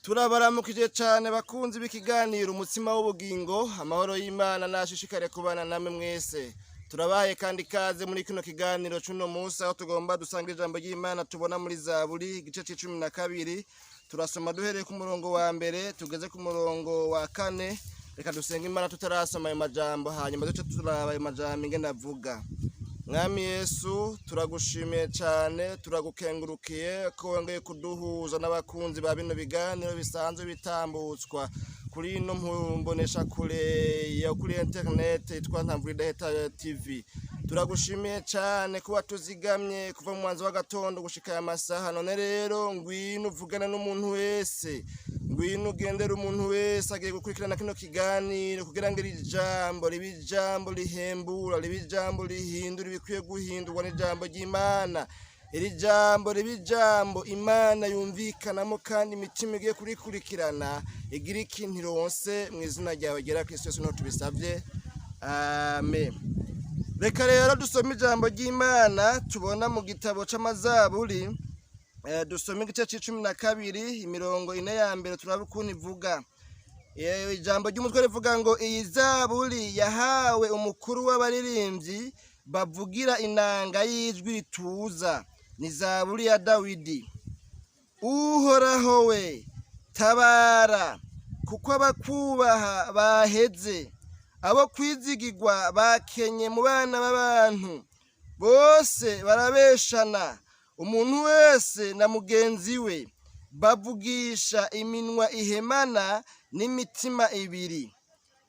Turabaramukije cyane bakunzi b'ikiganiro Umutsima w'Ubugingo. Amahoro y'Imana nashishikare kubana namwe mwese. Turabahaye kandi ikaze muri kino kiganiro c'uno munsi, aho tugomba dusanga ijambo ry'Imana tubona muri Zaburi igice c'12. Turasoma duhereye ku murongo wa mbere tugeze ku murongo wa kane. Reka dusenga Imana tutarasoma ayo majambo, hanyuma duce turaba ayo majambo ingene avuga. Mwami Yesu, turagushimiye cyane, turagukengurukiye ko wongeye kuduhuza n'abakunzi ba bino biganiro bisanzwe bitambutswa kuri ino mbonesha kure yo kuri internet yitwa Ntamvura Idahita TV. Turagushimiye cyane kuba tuzigamye kuva mu mwanzo w'agatondo gushika aya masaha. None rero ngwino uvugane n'umuntu wese, ngwino ugendere umuntu wese agiye gukurikirana kino kiganiro, kugira ngo iri jambo ribe ijambo rihembura, ribe ijambo rihindura ibikwiye guhindurwa n'ijambo ry'Imana. Iri jambo ribe ijambo Imana yumvikanamo, kandi imitima igiye kurikurikirana igira ikintu ironse. Mu izina ryawe ryera Kristo Yesu niho tubisabye, amen. Reka rero dusome ijambo ry'Imana tubona mu gitabo c'Amazaburi. Dusome igice c'12, imirongo 4 ya mbere, turabe ukuntu ivuga. Ijambo ry'umutwe rivuga ngo: "Iyi zaburi yahawe umukuru w'abaririmbyi bavugira inanga y'ijwi rituza, ni zaburi ya Dawidi. Uhoraho we, tabara, kuko abakubaha baheze. Abo kwizigirwa bakenye mu bana b'abantu. Bose barabeshana, umuntu wese na mugenzi we, bavugisha iminwa ihemana n'imitima ibiri.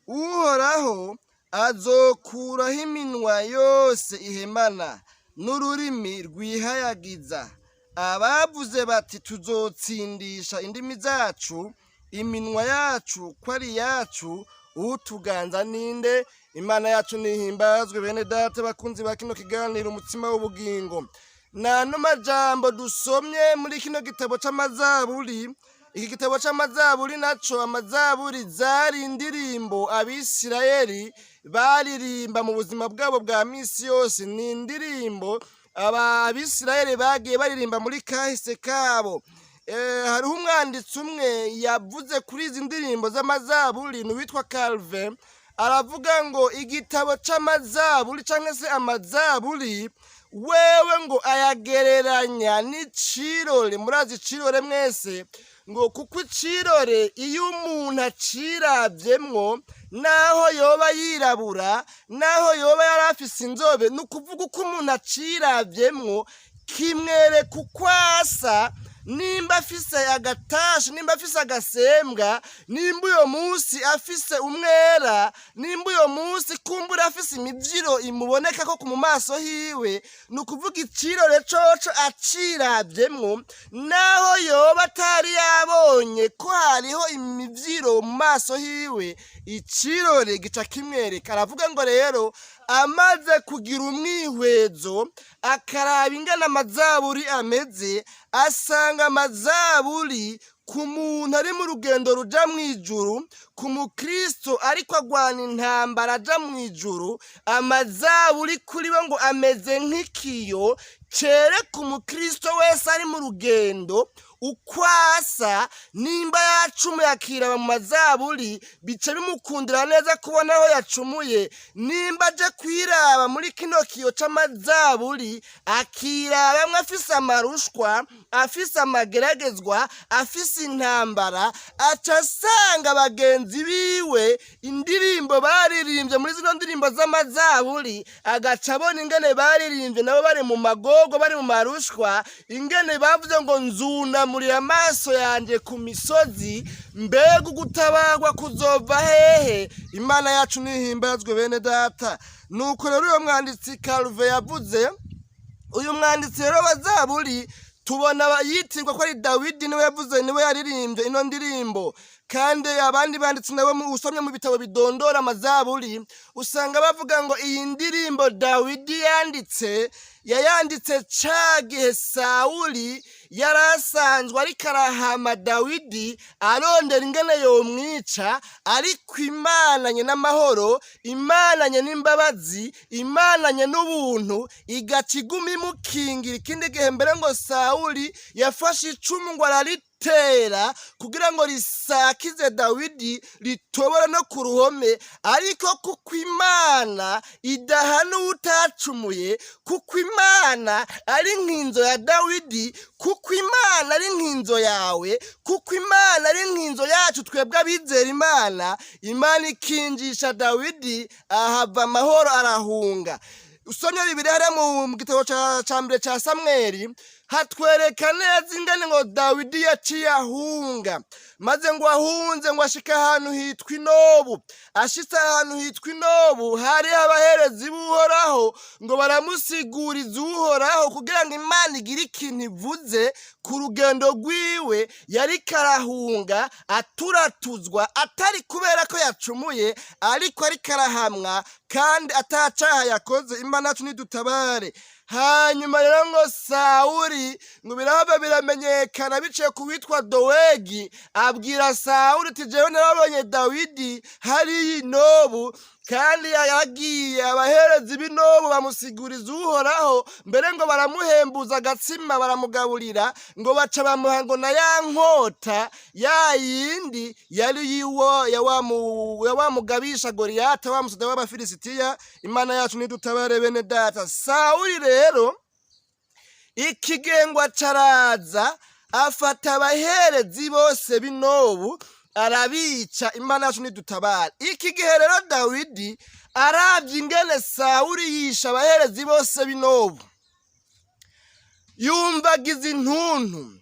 Uhoraho azokuraho iminwa yose ihemana n'ururimi rwihayagiza, abavuze bati: 'Tuzotsindisha indimi zacu, iminwa yacu ko ari iyacu, utuganza ninde?'" Imana yacu nihimbazwe. Bene data bakunzi ba kino kiganiro Umutsima w'Ubugingo, nano majambo dusomye muri kino gitabo c'Amazaburi. Iki gitabo c'Amazaburi naco, amazaburi zari indirimbo Abisirayeli baririmba mu buzima bwabo bwa misi yose. Ni indirimbo aba Abisirayeli bagiye baririmba muri kahise kabo. Hariho umwanditsi umwe yavuze kuri izi ndirimbo z'amazaburi, ni uwitwa Calvin. Aravuga ngo igitabo c'Amazaburi canke se amazaburi, wewe ngo ayagereranya n'icirore. Murazi icirore mwese. Ngo kuko icirore iyo umuntu aciravyemwo, naho yoba yirabura, naho yoba yari afise inzobe, ni ukuvuga uko umuntu aciravyemwo kimwereka uko asa, nimba afise agatashi, nimba afise agasembwa, nimba uyo munsi afise umwera, nimba uyo munsi kumbura afise imivyiro imuboneka ko mu maso hiwe. Ni ukuvuga icirore coco aciravyemwo, naho yoba atari yabonye ko hariho imivyiro mu maso hiwe, icirore gica kimwereka. Aravuga ngo rero amaze kugira umwihwezo, akaraba ingana amazaburi ameze, asanga amazaburi ku muntu ari mu rugendo ruja mu ijuru, ku mukristo ariko agwana intambara aja mu ijuru, amazaburi kuri we ngo ameze nk'ikiyo cereka umukristo wese ari mu rugendo uko asa. Nimba yacumuye akiraba mu mazaburi, bica bimukundira neza kubona aho yacumuye. Nimba aje kwiraba muri kino kiyo c'amazaburi, akirabamwo afise amarushwa, afise amageragezwa, afise intambara, aca asanga bagenzi biwe indirimbo baririmbye muri zino ndirimbo z'amazaburi, agaca abona ingene baririmbye nabo bari mu magogo, bari mu marushwa, ingene bavuze ngo: "Nzunamurira amaso yanje ku misozi, mbega ugutabarwa kuzova hehe?" Imana yacu nihimbazwe. Bene data, nuko rero uyo mwanditsi Calvin yavuze. Uyu mwanditsi rero wa zaburi tubona yitirwa ko ari Dawidi, niwe yavuze, niwe yaririmbye ino ndirimbo. Kandi abandi banditsi nabo, usomye mu bitabo bidondora amazaburi, usanga bavuga ngo iyi ndirimbo Dawidi yanditse, yayanditse ca gihe Sawuli yari asanzwe ariko arahama Dawidi, arondera ingene yomwica. Ariko Imana nye n'amahoro, Imana nye n'imbabazi, Imana nye n'ubuntu, igaca iguma imukingira. Ikindi gihe mbere ngo Sawuli yafashe icumu ngo gutera kugira ngo risakize Dawidi, ritobora no ku ruhome. Ariko kuko Imana idahana uwutacumuye, kuko Imana ari nk'inzo ya Dawidi, kuko Imana ari nk'inzo yawe, kuko Imana ari nk'inzo yacu twebwe abizera Imana, Imana ikinjisha Dawidi, ahava amahoro, arahunga. Usomye Bibiliya hariya mu gitabo ca mbere ca Samweli, hatwereka neza ingene ngo Dawidi yaciye ahunga, maze ngo ahunze ngo ashike ahantu hitwa Inobu. Ashitse ahantu hitwa Inobu, hariho abaherezi b'Uhoraho, ngo baramusiguriza Uhoraho kugira ngo Imana igire ikintu ivuze ku rugendo rwiwe yariko arahunga, aturatuzwa, atari kubera ko yacumuye, ariko arahamwa kandi atacaha yakoze. Imana yacu nidutabare. Hanyuma rero ngo Sawuli, ngo birahava biramenyekana biciye ku witwa Dowegi, abwira Sawuli ati: "Jewe narabonye Dawidi hariya Inobu, kandi yagiye abaherezi b'Inobu bamusiguriza Uhoraho, mbere ngo baramuhembuza agatsima, baramugaburira, ngo baca bamuha ngo na ya nkota ya yindi yari yiwo ya wa mugabisha Goliyata, wa musoda w'Abafilisitiya." Imana yacu nidutabare, bene data. Sawuli rero ikigengwa caraza, afata abaherezi bose b'Inobu, arabica. Imana yacu nidutabare. Iki gihe rero Dawidi aravye ingene Sawuli yishe abaherezi bose b'Inobu, yumvagiza intuntu,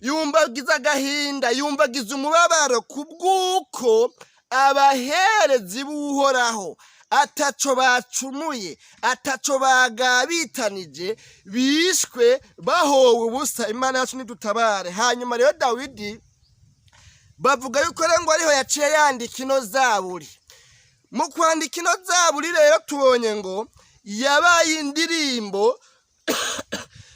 yumvagiza agahinda, yumvagiza umubabaro kubw'uko abaherezi b'Uhoraho ataco bacumuye, ataco bagabitanije, bishwe bahowe ubusa. Imana yacu nidutabare. Hanyuma rero Dawidi bavuga yuko rero ngo ariho yaciye yandika ino zaburi. Mu kwandika ino zaburi rero, tubonye ngo yabaye indirimbo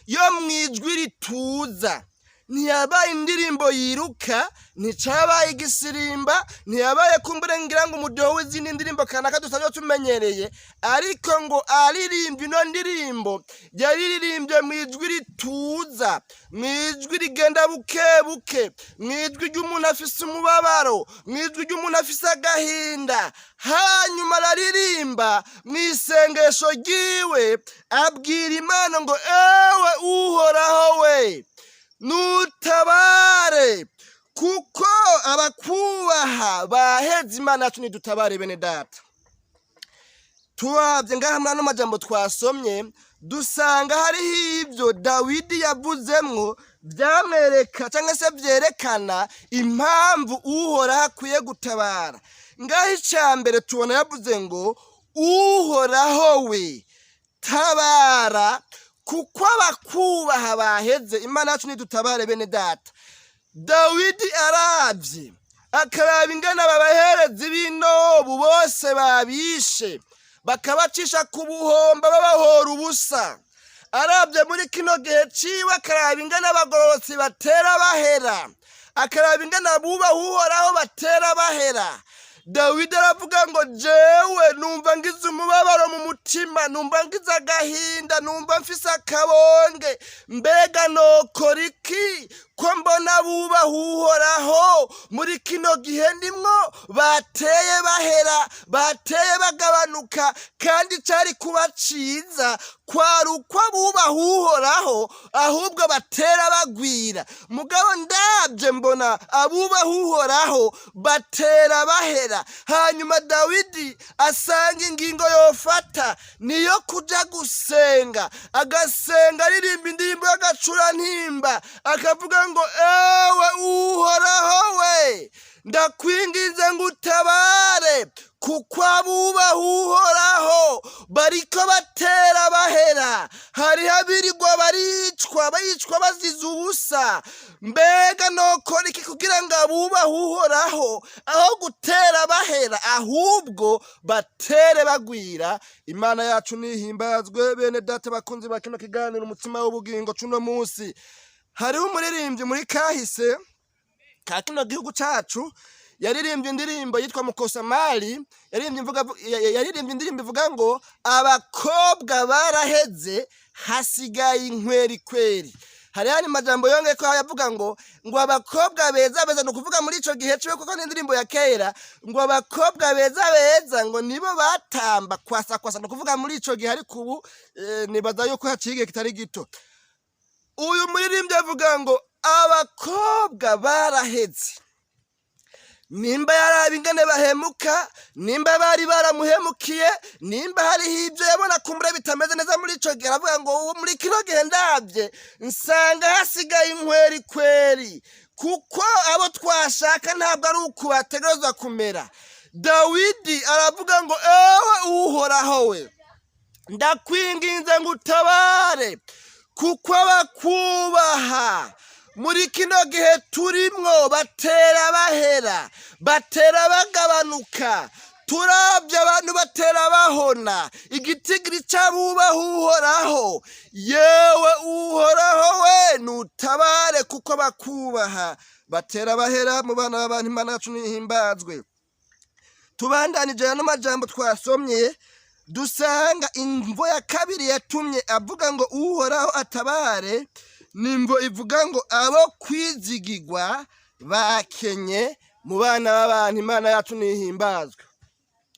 yo mu ijwi rituza, ntiyabaye indirimbo yiruka, nticabaye igisirimba, ntiyabaye kumbure ngira ngo umudeho w'izindi ndirimbo kanaka dusanzwe tumenyereye. Ariko ngo aririmba ino ndirimbo, yaririmbye mu ijwi rituza, mu ijwi rigenda buke buke, mu ijwi ry'umuntu afise umubabaro, mu ijwi ry'umuntu afise agahinda. Hanyuma araririmba mu isengesho ryiwe, abwira Imana ngo: "Ewe Uhoraho we, nutabare, kuko abakubaha baheze." Imana yacu nidutabare, bene data. Turavye ngaha muri ano majambo twasomye, dusanga hariho ivyo Dawidi yavuzemwo vyamwereka cyangwa se vyerekana impamvu Uhoraho akwiye gutabara. Ngaho ica mbere tubona yavuze ngo: "Uhoraho we, tabara, kuko abakubaha baheze." Imana yacu nidutabare, bene data. Dawidi aravye, akaraba ingene aba baherezi b'Inobu bose babishe, bakabacisha ku buhomba, babahora ubusa. Arabye muri kino gihe ciwe, akaraba ingene abagororotsi batera bahera, akaraba ingene abubaha Uhoraho batera bahera, Dawidi aravuga ngo: "Jewe numva ngize umubabaro mu mutima, numva ngize agahinda, numva mfise akabonge. Mbega nokora iki ko mbona bubaha Uhoraho muri kino gihe ndimwo bateye bahera, bateye bagabanuka, kandi cari kuba ciza kwari uko abubaha Uhoraho ahubwo batera bagwira? Mugabo ndabye mbona abubaha Uhoraho batera bahera." Hanyuma Dawidi asanga ingingo yofata niyo kuja gusenga, agasenga aririmba indirimbo y'agacurantimba, akavuga ngo: "Ewe Uhoraho we, ndakwinginze ngo utabare, kuko abubaha Uhoraho bariko batera bahera. Hariho abirirwa baricwa, baricwa bazize ubusa. Mbega nokora iki kugira ngo abubahe Uhoraho aho gutera bahera, ahubwo batere bagwira?" Imana yacu nihimbazwe, bene data bakunzi ba kino kiganiro Umutima w'Ubugingo cuno munsi. Hariho umuririmbyi muri kahise ka kino gihugu cacu yaririmbye indirimbo yitwa Mukosamali. Yaririmbye indirimbo ivuga ngo: "Abakobwa baraheze, hasigaye inkweri kweri." Hari hani majambo yongeye ko yavuga ngo abakobwa beza beza, ni ukuvuga muri ico gihe ciwe, kuko n'indirimbo ya kera, ngo abakobwa beza beza ngo nibo batamba kwasa kwasa, ni ukuvuga muri ico gihe. Ariko ubu nibaza yuko haciye igihe kitari gito. Uyu muririmbyi avuga ngo abakobwa baraheze, nimba yaraba ingene bahemuka, nimba bari baramuhemukiye, nimba hariho ibyo yabona kumbura bitameze neza muri ico gihe. Aravuga ngo ubu muri kino gihe ndabye nsanga hasigaye inkweri kweri, kuko abo twashaka ntabwo ari uku bategerezwa kumera. Dawidi aravuga ngo: "Ewe Uhoraho we, ndakwinginze ngo utabare, kuko abakubaha muri kino gihe turimwo batera bahera, batera bagabanuka. Turabye abantu batera bahona igitigiri c'abubaha Uhoraho. Yewe Uhoraho we, nutabare, kuko bakubaha batera bahera mu bana b'abantu. Imana yacu nihimbazwe." Tubandanije ano majambo twasomye, dusanga imvo ya kabiri yatumye avuga ngo Uhoraho atabare ni imvo ivuga ngo abo kwizigirwa bakenye mu bana b'abantu. Imana yacu nihimbazwe.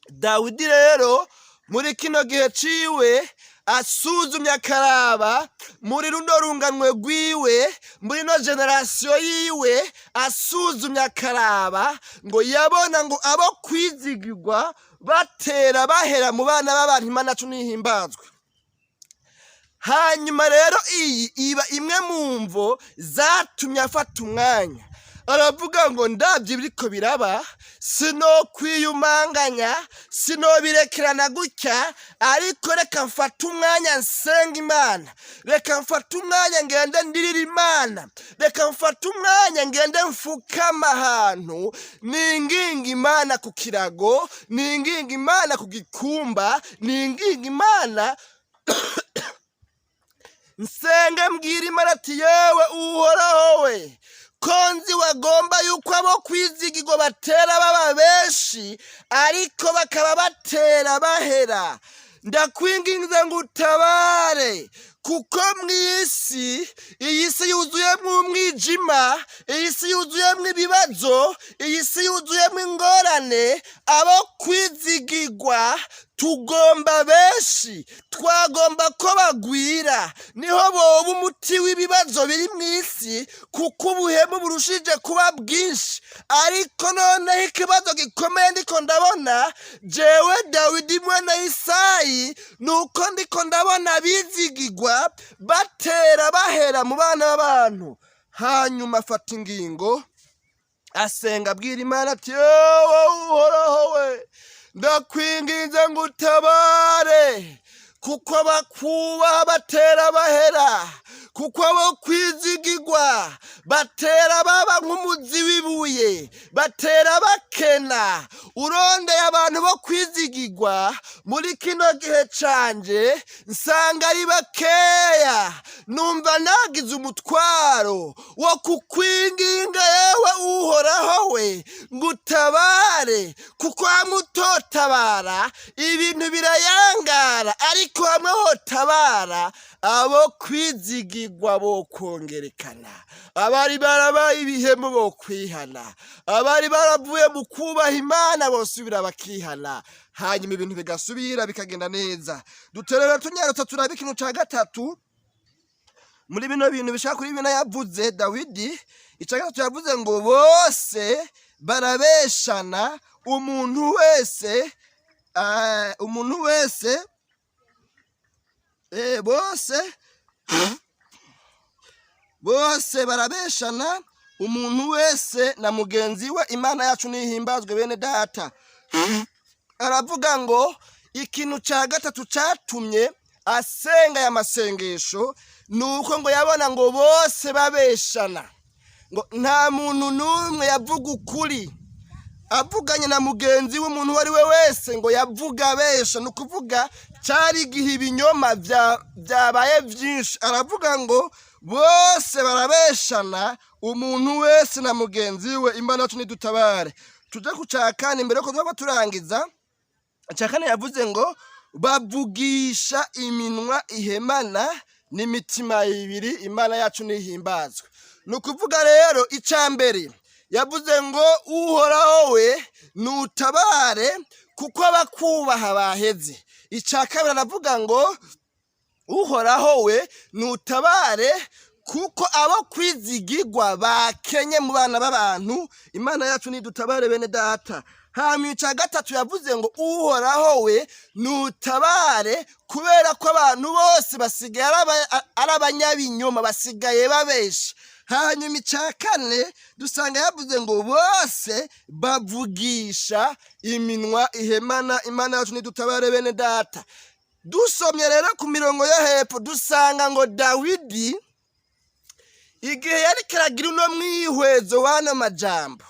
Dawidi rero muri kino gihe ciwe asuzumye, akaraba muri runo runganwe rwiwe, muri ino génération yiwe, asuzumye akaraba ngo yabona ngo abo kwizigirwa batera bahera mu bana b'abantu. Imana yacu nihimbazwe. Hanyuma rero iyi iba imwe mu mvo zatumye afata umwanya, aravuga ngo: "Ndabye ibiriko biraba, sinokwiyumanganya, sinobirekerana gutya, ariko reka mfate umwanya nsenga Imana, reka mfate umwanya ngende ndirira Imana, reka mfate umwanya ngende mfukama ahantu ninginga Imana ku kirago, ninginga Imana ku gikumba, ninginga Imana, nsenge, mbwira Imana ati: 'Yewe Uhoraho we, ko nzi wagomba yuko abo kwizigirwa batera baba benshi, ariko bakaba batera bahera, ndakwinginze ngo utabare, kuko mu isi, iyi si yuzuyemo umwijima, iyi si yuzuyemo ibibazo, iyi si yuzuyemo ingorane, abo kwizigirwa tugomba benshi, twagomba ko bagwira, niho boba umuti w'ibibazo biri mu isi, kuko ubuhemu burushije kuba bwinshi. Ariko noneho ikibazo gikomeye ndiko ndabona jewe Dawidi mwene Isayi ni uko ndiko ndabona abizigirwa batera bahera mu bana b'abantu.'" Hanyuma afata ingingo, asenga, abwira Imana ati: "Yewe Uhoraho we, ndakwinginze ngo utabare, kuko bakubaha batera bahera, kuko abo kwizigirwa batera baba nk'umuzi w'ibuye, batera bakena. Urondeye abantu bo kwizigirwa muri kino gihe canje, nsanga ari bakeya. Numva nagize umutwaro wo kukwinginga, yewe Uhoraho we, ngo utabare, kuko hamwe utotabara ibintu birayangara, ariko hamwe hotabara abo kwizigirwa bokongerekana, abari barabaye ibihemu bo kwihana, abari baravuye mu kubaha Imana bosubira bakihana, hanyuma ibintu bigasubira bikagenda neza." Duterera tunyarutsa, turabe ikintu ca gatatu muri bino bintu bishaka kuri bino yavuze Dawidi. Ica gatatu yavuze ngo bose barabeshana, umuntu wese bose barabeshana, umuntu wese na mugenzi we. Imana yacu nihimbazwe. Bene data, aravuga ngo ikintu cya gatatu cyatumye asenga aya masengesho ni uko ngo yabona ngo bose babeshana, ngo nta muntu n'umwe yavuga ukuri avuganye na mugenzi we. Umuntu uwo ari we wese ngo yavuga abesha, ni ukuvuga cyari igihe ibinyoma byabaye byinshi. Aravuga ngo bose barabeshana, umuntu wese na mugenzi we. Imana yacu nidutabare. Tuje ku cya kane mbere yuko tuba turangiza. Icya kane yavuze ngo bavugisha iminwa ihemana. N'imitima ibiri. Imana yacu nihimbazwe. Ni ukuvuga rero, icya mbere yavuze ngo: "Uhoraho we, nutabare, kuko abakubaha baheze." Icya kabiri aravuga ngo: "Uhoraho we, nutabare, kuko abo kwizigirwa bakenye mu bana b'abantu." Imana yacu nidutabare, bene data. Hanyuma icya gatatu yavuze ngo: "Uhoraho we, nutabare, kubera ko abantu bose basigaye ari abanyabinyoma, basigaye babesha." Hanyuma icya kane dusanga yavuze ngo: "Bose bavugisha iminwa ihemana." Imana yacu nidutabare, bene data. Dusomye rero ku mirongo yo hepfo, dusanga ngo Dawidi, igihe yariko aragira uno mwihwezo w'ano majambo,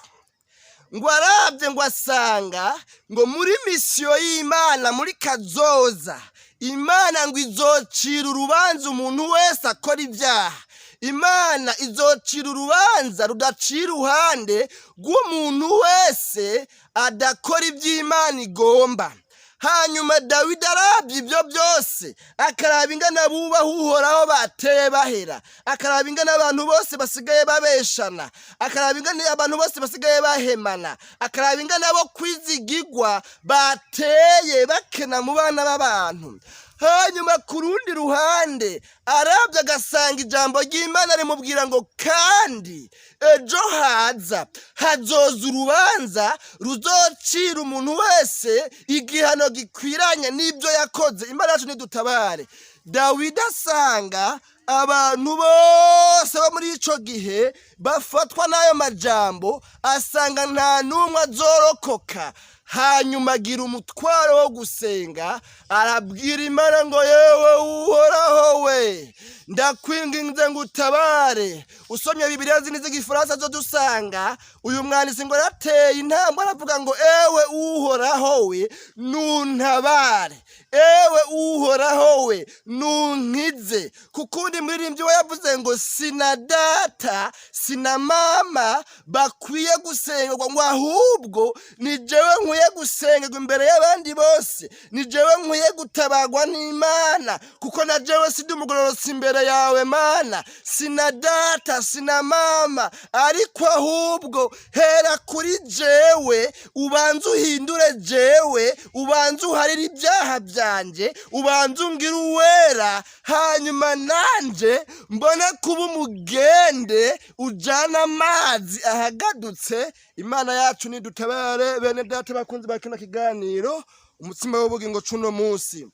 ngo arabye, ngo asanga ngo muri mission y'Imana, muri kazoza, Imana ngo izocira urubanza umuntu wese akora ibyaha. Imana izocira urubanza rudacira iruhande rw'umuntu wese adakora iby'Imana igomba. Hanyuma Dawidi arabye ibyo byose, akaraba ingana bubaha Uhoraho bateye bahera, akaraba ingana abantu bose basigaye babeshana, akaraba ingana abantu bose basigaye bahemana, akaraba ingana bo kwizigigwa bateye bakena mu bana b'abantu. Hanyuma ku rundi ruhande arabye, agasanga ijambo ry'Imana rimubwira ngo kandi ejo haza hazoza urubanza ruzocira umuntu wese igihano gikwiranye n'ibyo yakoze. Imana yacu nidutabare. Dawidi asanga abantu bose bo muri ico gihe bafatwa n'ayo majambo, asanga nta n'umwe azorokoka. Hanyuma agira umutwaro wo gusenga, arabwira Imana ngo: "Yewe Uhoraho we, ndakwinginze ngo utabare." Usomye Bibiliya zindi z'Igifaransa zo, dusanga uyu mwanditsi ngo arateye intambwe, aravuga ngo: "Ewe Uhoraho we, nuntabare. Ewe Uhoraho we, nunkize." Kuko undi muririmbyi we yavuze ngo: "Sina data, sina mama bakwiye gusengerwa," ngo ahubwo ni jewe nkwiye gusengerwa imbere y'abandi bose, ni jewe nkwiye gutabagwa n'Imana, kuko na jewe sindi umugororotsi imbere yawe, Mana. Sina data, sina mama, ariko ahubwo hera kuri jewe, ubanze uhindure jewe, ubanze uharire ibyaha byanje, ubanze ungire uwera, hanyuma nanje mbone kuba umugende ujana amazi ahagadutse. Imana yacu nidutabare, bene data bakunzi ba kino kiganiro Umutsima w'Ubugingo cuno munsi.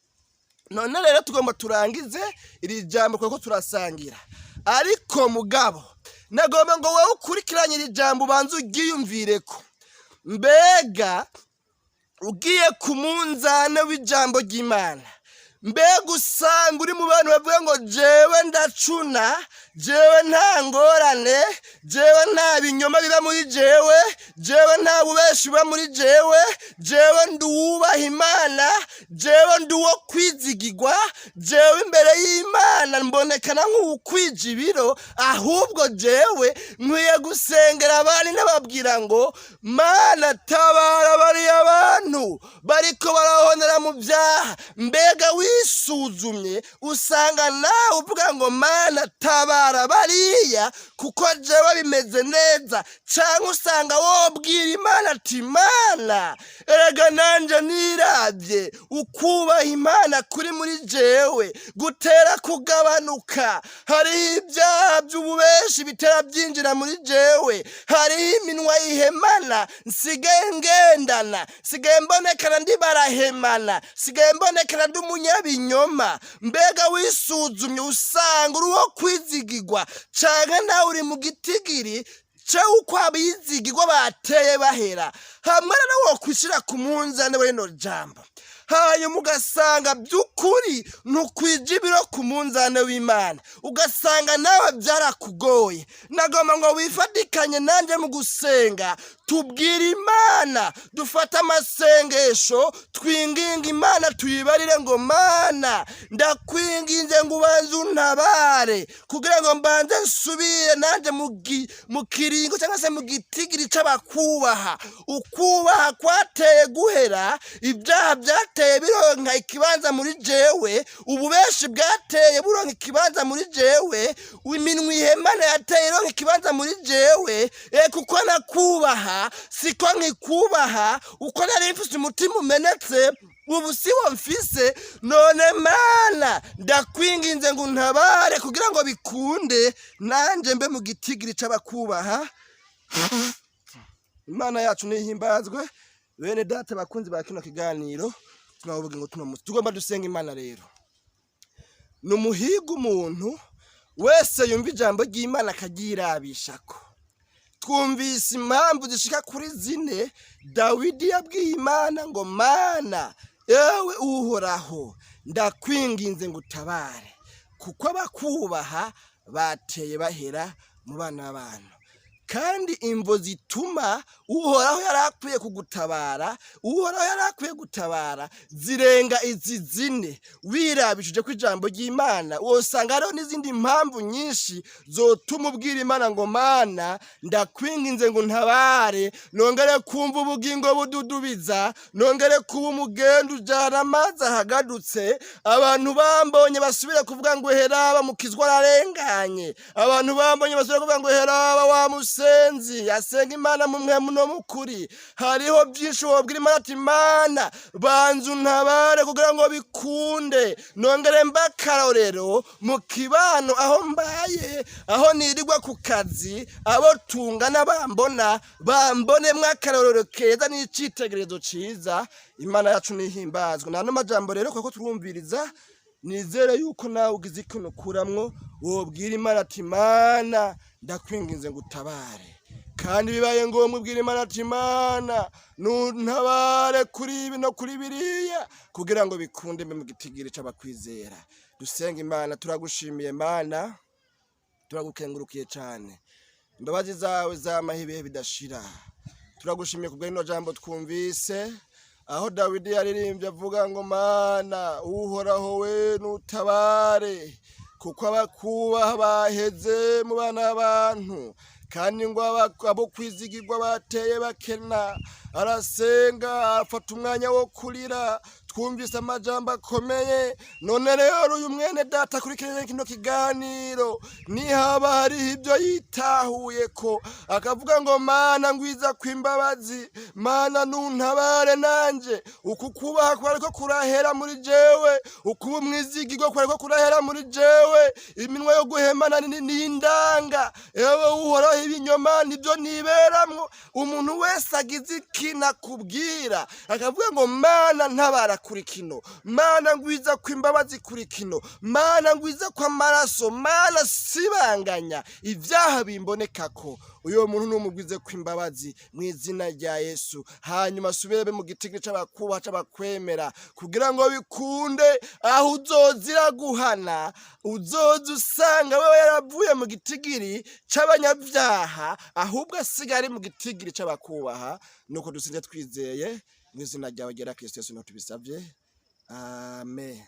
None rero tugomba turangize iri jambo kuko turasangira, ariko mugabo nagomba ngo wowe ukurikiranye iri jambo ubanze uryiyumvireko. Mbega ugiye ku munzane w'ijambo ry'Imana, mbega usanga uri mu bantu bavuga ngo: "Jewe ndacuna, jewe nta ngorane, jewe nta binyoma biba muri jewe, jewe nta bubeshi buba muri jewe, jewe nduwubaha Imana, jewe ndi uwo kwizigirwa, jewe imbere y'Imana mbonekana nk'uwukwija ibiro, ahubwo jewe nkwiye gusengera abandi n'ababwira ngo: Mana, tabara bariya bantu bariko barahonera mu byaha"? Mbega wisuzumye, usanga nawe uvuga ngo: "Mana, tabara bariya, kuko jewe bimeze neza"? Cyangwa usanga wobwira Imana ati: "Mana, erega nanje nirabye, ukubaha Imana kuri muri jewe gutera kugabanuka, hariho ibyaha by'ububeshi bitera byinjira muri jewe, hariho iminwa yihemana nsigaye ngendana, nsigaye mbonekana ndi barahemana, nsigaye mbonekana ndi umunyabinyoma"? Mbega wisuzumye, usanga uri uwo kwizigirwa, canke nawe uri mu gitigiri uko abizigirwa bateye bahera? Hamwe rero wokwishira ku munzane w'rino jambo, hanyuma ugasanga by'ukuri ntukwije ibiro ku munzane w'Imana, ugasanga nawe byarakugoye, nagomba ngo wifatikanye nanjye mu gusenga, tubwire Imana, dufate amasengesho, twinginga Imana, tuyibarire ngo: "Mana, ndakwinginze ngo ubanze untabare, kugira ngo mbanze nsubire nanjye mu kiringo cyangwa se mu gitigiri c'abakubaha. Ukubaha kwateye guhera, ibyaha byateye byinjira muri jewe, byateye bironka ikibanza muri jewe, ububeshi bwateye buronka ikibanza muri jewe, iminwa ihemana yateye ironka ikibanza muri jewe. Kuko nakubaha siko nkikubaha, uko nari mfise umutima umenetse ubu siwo mfise. None Mana, ndakwinginze ngo untabare kugira ngo bikunde nanje mbe mu gitigiri c'abakubaha. Imana yacu nihimbazwe. Bene data bakunzi ba kino kiganiro tunavuga ngo tuno musi tugomba dusenga Imana. Rero ni umuhiga umuntu wese yumva ijambo ry'Imana akaryirabishako. Twumvise impamvu zishika kuri zine Dawidi yabwiye Imana ngo: "Mana, ewe Uhoraho, ndakwinginze ngo utabare, kuko abakubaha bateye bahera mu bana b'abantu." Kandi imvo zituma Uhoraho yari akwiye kugutabara, Uhoraho yari akwiye gutabara, zirenga izi zine. Wirabishije ko ijambo ry'Imana, wosanga hariho n'izindi mpamvu nyinshi zotuma ubwira Imana ngo: "Mana, ndakwinginze ngo ntabare, nongere kumva ubugingo bududubiza, nongere kuba umugenda ujana amazi ahagadutse, abantu bambonye basubire kuvuga ngo: 'Heraba mukizwa ararenganye.' Abantu bambonye basubire kuvuga ngo: 'Heraba wa musenzi asenga Imana mu mpwemu no mukuri.'" Hariho byinshi wobwira Imana ati: "Mana, banza untabare kugira ngo bikunde nongere mbe akarorero mu kibano aho mbaye, aho nirirwa ku kazi, abo tungana bambona bambonemwo akarorero keza n'icitegererezo ciza." Imana yacu nihimbazwe. Nano majambo rero kuko turumviriza, nizere yuko nawe ugize ikintu ukuramwo, wobwira Imana ati: "Mana, ndakwinginze ngo utabare." Kandi bibaye ngombwa ubwira Imana ati: "Imana, nuntabare kuri ibi no kuri biriya kugira ngo bikunde mbe mu gitigiri c'abakwizera." Dusenga Imana. Turagushimiye Mana, turagukengurukiye cane, imbabazi zawe zamaho ibihe bidashira. Turagushimiye kubwa rino jambo twumvise, aho Dawidi yaririmbye avuga ngo: "Mana Uhoraho we, nutabare, kuko abakubaha baheze mu bana b'abantu, kandi ngo abo kwizigirwa bateye bakena." Arasenga, afata umwanya wo kurira. Twumvise amajambo akomeye. None rero uyu mwene data akurikiranye kino kiganiro, nihaba hariho ibyo yitahuye ko akavuga ngo: "Mana, ngwiza kw'imbabazi, Mana, nuntabare nanje uku kubaha kwariko kurahera muri jewe, ukuba umwizigirwa kwariko kurahera muri jewe, iminwa yo guhemana n'indanga, ewe Uhoraho, ibinyoma nibyo niberamwo." Umuntu wese agize ikintu akubwira akavuga ngo: "Mana, ntabara kuri kino, Mana, ngwiza kw'imbabazi kuri kino, Mana, ngwiza kw'amaraso, Mana, sibanganya ibyaha bimbonekako," uyo muntu numugwize kw'imbabazi mu izina rya Yesu, hanyuma asubire mu gitigi c'abakubaha, c'abakwemera, kugira ngo bikunde aho uzozira guhana uzoza usanga wewe yaravuye mu gitigiri c'abanyabyaha, ahubwo asigaye ari mu gitigiri c'abakubaha. Nuko dusinze twizeye mu izina ryawe ryera Kristo Yesu niho tubisavye, amen.